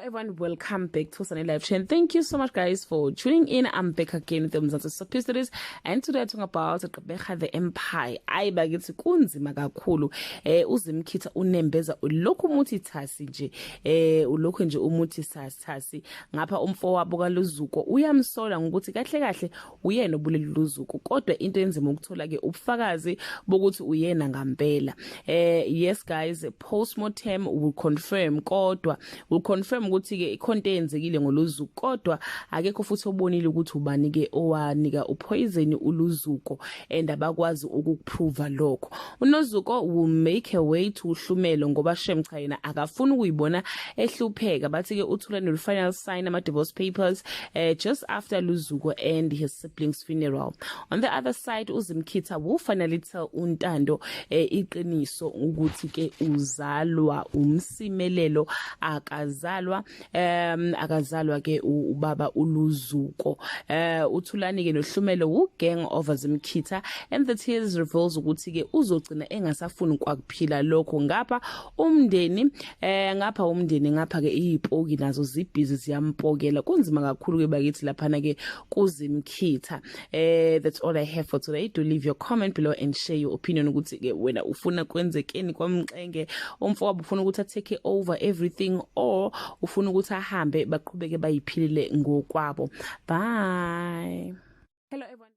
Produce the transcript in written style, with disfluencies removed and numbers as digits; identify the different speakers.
Speaker 1: Everyone, welcome back to Sunny Live Chain. Thank you so much, guys, for tuning in. I'm back again with the Mzansi Soapie Stories, and today I'm talking about Gqeberha the Empire. Ayi bakithi, kunzima kakhulu. UZimkhitha unembeza ulokhu umuthi thasi nje, ulokhu nje umuthi thasi thasi. Ngapha umfowabo kaLuzuko uyamsola ngokuthi kahle kahle uyena obulele Luzuko, kodwa into enzima ukuthola ke ubufakazi bokuthi uyena ngampela. Yes guys, postmortem will confirm, kodwa will confirm ukuthi ke ikhonto eyenzekile ngoLuzuko, kodwa akekho futhi obonile ukuthi ubani ke owanika upoison uLuzuko, and abakwazi ukukuprova lokho. UNozuko will make her way to uHlumelo ngoba shem cha, yena akafuni ukuyibona ehlupheka. Bathi ke uThulani will finally sign ama divorce papers just after Luzuko and his siblings' funeral. On the other side, uZimkhitha will finally tell uNtando iqiniso ukuthi ke uzalwa uMsimelelo, akazalwa ke ubaba uLuzuko. UThulani ke noHlumelo will gang over Zimkhitha, and the tears reveals ukuthi ke uzogcina engasafuni kwakuphila lokho. Ngapha umndeni ngapha ke izipoki nazo zibhizi ziyampokela. Kunzima kakhulu ke bakithi laphana ke kuZimkhitha. That's all I have for today. Do leave your comment below and share your opinion ukuthi ke wena ufuna kwenzekeni kwaMxenge. Umfowabo ufuna ukuthi take over everything or ufuna ukuthi ahambe, baqhubeke bayiphilile ngokwabo? Bye. Hello everyone.